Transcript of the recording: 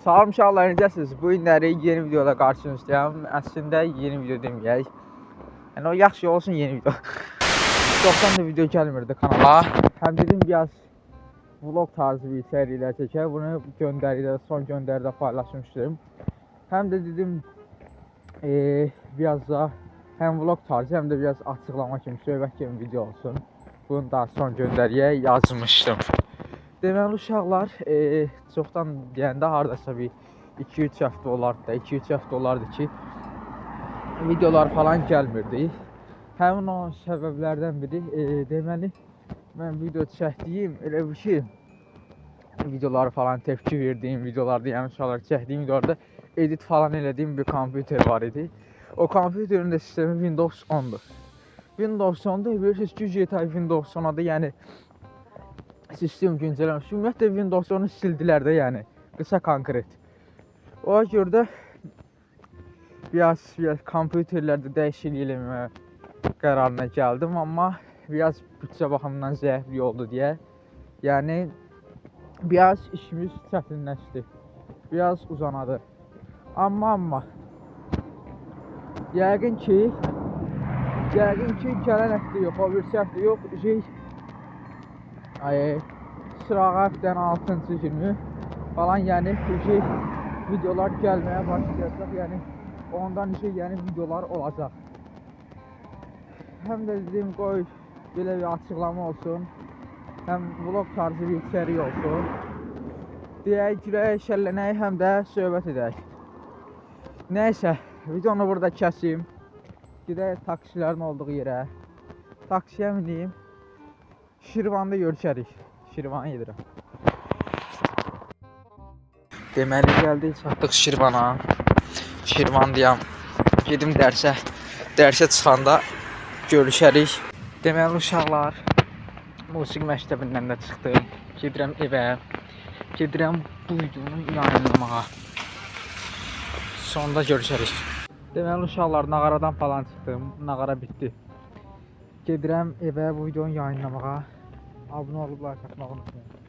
Salam uşaqlar, necəsiniz? Bu günləri yeni videoda qarşınızdayam. Əslində yeni video deməyək. Yəni o yaxşı olsun yeni video. Çoxdan da video gəlmirdi kanala. Həm dedim biraz vlog tarzı bir içəriklər çəkək. Bunu göndəridə, son göndəridə paylaşmışdım. Həm də dedim biraz da həm vlog tarzı, həm də biraz açıqlama kimi, söhbət kimi video olsun. Bunu da son göndəriyə yazmışdım. Deməli uşaqlar, çoxdan deyəndə hardasa bir 2-3 həftə olardı da, 2-3 həftə olardı ki, videolar falan gəlmirdi. Həmin o səbəblərdən biri, deməli mən video çəkdiyim elə bir şey videoları falan tepki verdiyim videolarda, yəni uşaqlar çəkdiyim videolarda edit falan elədiyim bir kompüter var idi. O kompüterin də sistemi Windows 10-dur. Windows 10-da bilirsiniz ki, GTA Windows 10-adır, yəni sistem güncəlləmiş. Ümumiyyətlə Windows 10-u sildilər də, yəni qısa konkret. Ona görə də biraz kompüterlərdə dəyişiklik eləməyə qərarına gəldim, amma biraz büdcə baxımından zəiflik oldu deyə, yəni biraz işimiz çətinləşdi. Biraz uzanadı. Amma yəqin ki gələn həftə yox, o birisi həftə yox, şey ay sırağa həftənin 6-cı günü falan, yəni şey videolar gəlməyə başlayacaq, yəni ondan şey yəni videolar olacaq. Həm də dedim qoy belə bir açıqlama olsun, həm vlog tarzı bir içərik olsun. Deyək, külək şəllənək, həm də söhbət edək. Nəysə, videonu burada kəsim. Gedək taksilərin olduğu yerə. Taksiyə minim. Şirvanda görüşərik. Şirvana gedirəm. Deməli gəldik, çatdıq Şirvana. Şirvandayam. Gedim dərsə. Dərsə çıxanda görüşərik. Deməli uşaqlar, musiqi məktəbindən də çıxdım. Gedirəm evə. Gedirəm bu videonu yayımlamağa. Sonda görüşərik. Deməli uşaqlar, nağaradan falan çıxdım. Nağara bitdi. Gedirəm evə bu videonu yayımlamağa. Abunə olub like atmağı unutmayın.